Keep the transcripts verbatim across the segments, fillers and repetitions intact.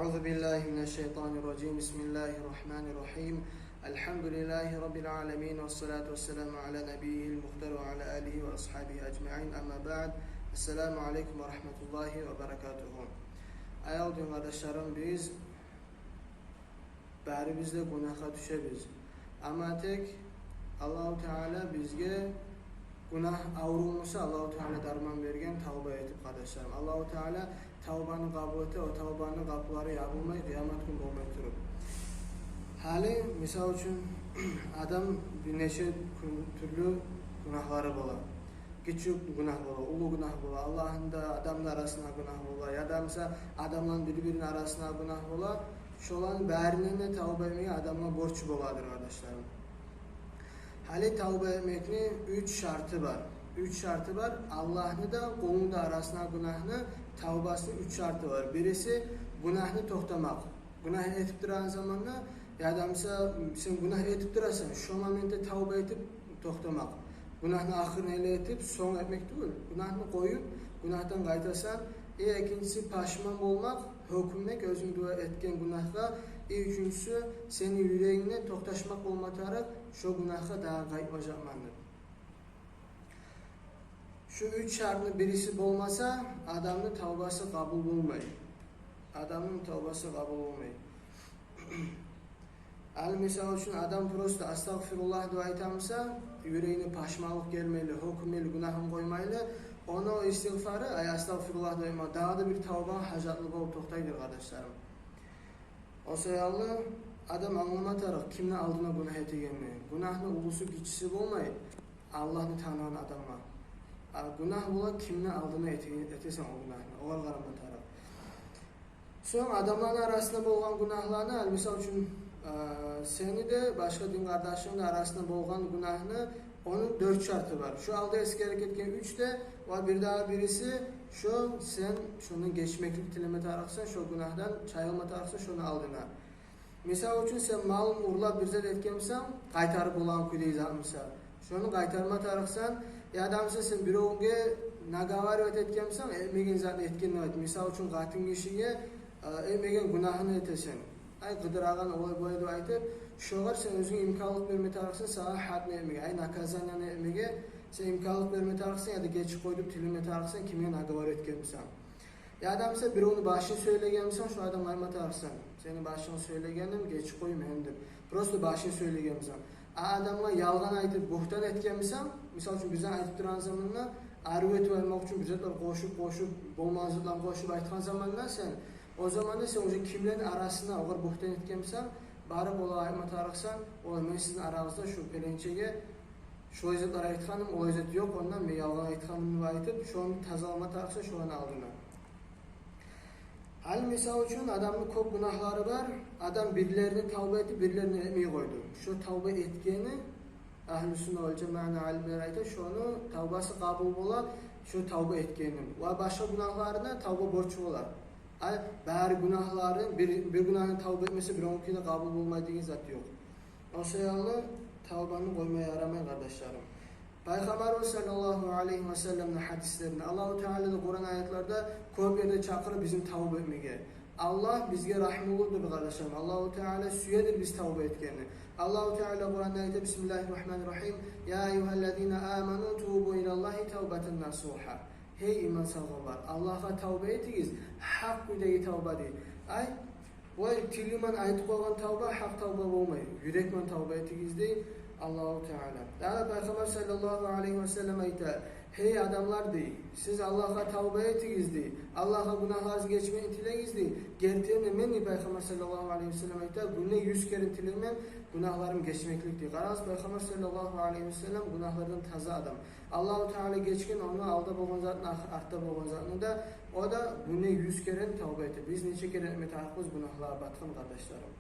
أعوذ بالله من الشيطان الرجيم. بسم الله الرحمن الرحيم. الحمد لله رب العالمين، والصلاة والسلام على نبيه المختار وعلى آله وأصحابه أجمعين. أما بعد. السلام عليكم ورحمة الله وبركاته. Аявлу дин къардашларым, биз барибиз де гюнагьгъа тюшебиз. Амма тек Аллагьу Таала бизге гюнагь аврувубузгъа Аллагьу Таала дарман берген тавба этип, къардашларым. Аллагьу Таала тавбаны къабул эте, о тавбаны къапулары ябылмай, къыямат гюн болмай туруп. Гьали, мисал учун, адам бир нече гюн, тюрлю гюнагьлары бола. Гиччи гюнагь бола, уллу гюнагь бола, Аллагьны да, адамны арасына гюнагь бола, яда буса адамланы бири-бирини арасына гюнагь бола. Шоланы барына да тавба этмеге адамгъа борч боладыр, къардашларым. Гьали тавба этмекни уьч шарты бар. Уьч шарты бар. Аллагьны да, къулну да арасына гюнагьны тавбасыны уьч шарты бар. Бириси — гюнагьны токътамакъ. Гюнагь этип турагъан заманда, яда буса сен гюнагь этип турасан, шо моментде тавба этип токътамакъ. Гюнагьны ахырына ерли этип, сонг этмек тюгюл. Гюнагьны къоюп, гюнагьдан къайтасан. И экинчиси — пашман болмакъ, гьёкюнмек оьзюнг дуа этген гюнагьгъа. И уьчюнчюсю — сени юрегингде токъташмакъ болма тарыкъ, шо гюнагьгъа дагъы къайтмажакъман деп. Шу уьч шартны бириси болмаса, адамны тавбасы къабул болмай. Адамны тавбасы къабул болмай. Гьали, мисал учун, адам просто «Астагъфируллагь» деп айта буса, юрегине пашманлыкъ гелмейли, гьёкюнмейли, гюнагьын къоймайлы, ону о истигъфары, ай, «Астагъфируллагь» деп айтма, дагъы да бир тавбагъа гьажатлы болуп токътайдыр, къардашларым. О саялы адам англама тарыкъ кимни алдына гюнагь этегенни. Гюнагьны уллусу, гиччиси болмай Аллагьны таныгъан адамгъа. А гюнагь бола кимни алдына эте-, этесен о гюнагьны, огъар къарама тарыкъ. Сонг адамланы арасында болгъан гюнагьланы, ал, мисал учун, а, сени де, башгъа дин къардашынгны да арасында болгъан гюнагьны, ону дёрт шарты бар. Шу алда эсгерип гетген уьч де ва бир дагъы бириси — шо сен шондан гечмеклик тилеме тарыкъсан, шо гюнагьдан чайылма тарыкъсан шону алдына. Мисал учун, сен малын урлап, бир зат этген бусанг, къайтарып болагъан кюйде зат буса, шону къайтарма тарыкъсан. Яда буса сен биревге наговаривать этген бусанг, этмеген затны этген деп айтып, мисал учун, къатын гишиге, э, этмеген гюнагьын этесен. Ай, къыдырагъан олай-булай деп айтып, шогъар сен оьзюнге имканлыкъ берме тарыкъсан сагъа гьадны этмеге, ай, наказанияны этмеге сен имканлыкъ берме тарыкъсан, яда гечип къой деп тилеме тарыкъсан, кимге наговор этген бусанг. Яда буса биревню башын сёйлеген бусанг, шо адамгъа айтма тарыкъсан: «Сени башынгны сёйлегенмен, гечип къой мени», — деп. Просто башын сёйлеген бусанг. А адамгъа ялгъан айтып, бугьтан этген бусанг, мисал учун, бир зат айтып турагъан заманда, арив этип айтмакъ учун бир затлар къошуп, къошуп, болмагъан затлар къошуп айтгъан заманда сен, о заманда сен уже кимлени арасына огъар бугьтан этген бусанг, барып олагъа айтма тарыкъсан: «Олай, мен сизин арагъызда шу пеленчеге шолай затлар айтгъаным, олай зат ёкъ, ондан мен ялгъан айтгъаным», — деп айтып, шону тазалама тарыкъсан шоланы алдына. Гьали, мисал учун, адамны кёп гюнагьлары бар, адам бирлерини тавба этип, бирлерини этмей къойду. Шо тавба этгени, Агьлу Сунна вал Жамааны алимлери айта, шону тавбасы къабул бола, шо тавба этгени. Ва башгъа гюнагьларына тавба борч бола. А бары гюнагьлары, бир, бир гюнагьны тавба этмесе, бир онукъуну да къабул болмай деген зат ёкъ. О саялы тавбаны къойма ярамай, къардашларым. Пайхаммарыбыз саллаллагьу алайгьи ва салламны гьадислеринде, Аллагьу Таала да Къуран аятларда кёп ерде чакъыра бизин тавба этмеге. Аллагь бизге рагьмулудур, къардашларым. Аллагьу Таала сюедир биз тавба этгенни. Аллагьу Таала Къуранда айта: «Бисмиллагьи ррагьмани ррагьим. Я айюгьаллазина аману тубу илаллагьи тавбатан насугьа». Гьей иман салгъанлар, Аллагьгъа тавба этигиз, гьакъ кюйдеги тавба, дей. Ай, вай, тил булан айтып къойгъан тавба гьакъ тавба болмай. Юрек булан тавба этигиз, дей Аллагьу Таала. Дагъы да Пайхаммар саллаллагьу алайгьи ва саллам айта: «Гьей адамлар, — дей, — сиз Аллагьгъа тавба этигиз, — дей. — Аллагьгъа гюнагьларыгъызны гечмекни тилегиз, — дей. — Гертиден де мен, — дей Пайхаммар саллаллагьу алайгьи ва саллам айта, — гюнде юз керен тилеймен гюнагьларым гечмеклик», — дей. Къарагъыз, Пайхаммар саллаллагьу алайгьи ва саллам гюнагьлардан таза адам. Аллагьу Таала гечген ону алда болгъан затын, ах-, артда болгъан затын да, о да гюнде юз керен тавба эте. Биз нече керен этме тарыкъбыз гюнагьлагъа батгъан, къардашларым?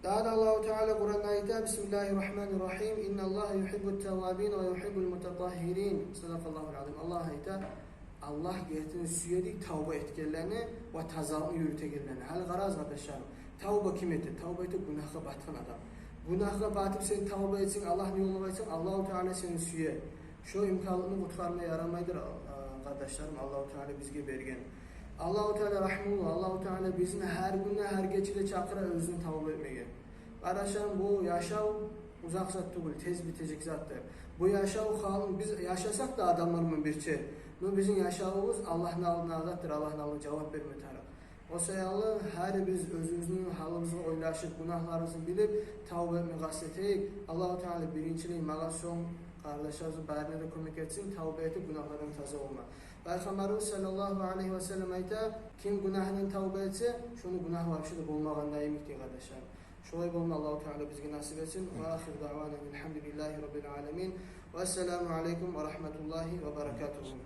Дагъы да Аллагьу Таала Къуранда айта: «Бисмиллагьи ррагьмани ррагьим. Инналлагьа югьиббут таввабин ва югьиббул мутатагьгьирин». Садакъаллагьул азим. Аллагь айта: «Аллагь гертиден сюеди тавба этгенлени ва тазалыкъны юрютегенлени». Гьали къарагъыз, къардашларым, тавба ким эте? Тавба эте гюнагьгъа батгъан адам. Гюнагьгъа батып сен тавба этсенг, Аллагьны ёлуна къайтсанг, Аллагьу Таала сени сюе. Шо имканлыкъны къутгъарма ярамайдыр, а, къардашларым, Аллагьу Таала бизге берген. Аллагьу Таала рагьмулу, Аллагьу Таала бизин гьар гюнде, гьар гечеде чакъыра оьзюне тавба этмеге. Къардашларым, бу яшав узакъ зат тюгюл, тез битежек затдыр. Бу яшав халкъ, биз яшасакъ да адамлар булан бирче, но бизин яшавубуз Аллагьны алдында затдыр, Аллагьны алдында жавап берме тарыкъ. О саялы гьар биз оьзюбюзню гьалыбызгъа ойлашып, гюнагьларыбызны билип, тавба этме къаст этейик. Аллагьу Таала биринчилей магъа, сонг къардашларыбызны барына да кёмек этсин тавба этип, гюнагьлардан таза болма. Пайхаммарыбыз саллаллагьу алайгьи ва саллам айта: «Ким гюнагьындан тавба этсе, шону гюнагьы вообще де болмагъанда йимик», — дей, къардашлар. Шолай болма Аллагьу Таала бизге насип этсин. Ва ахиру даъвана алгьамдулиллагьи раббил аламин. Вассаламу алайкум ва рагьматуллагьи ва баракатугьу.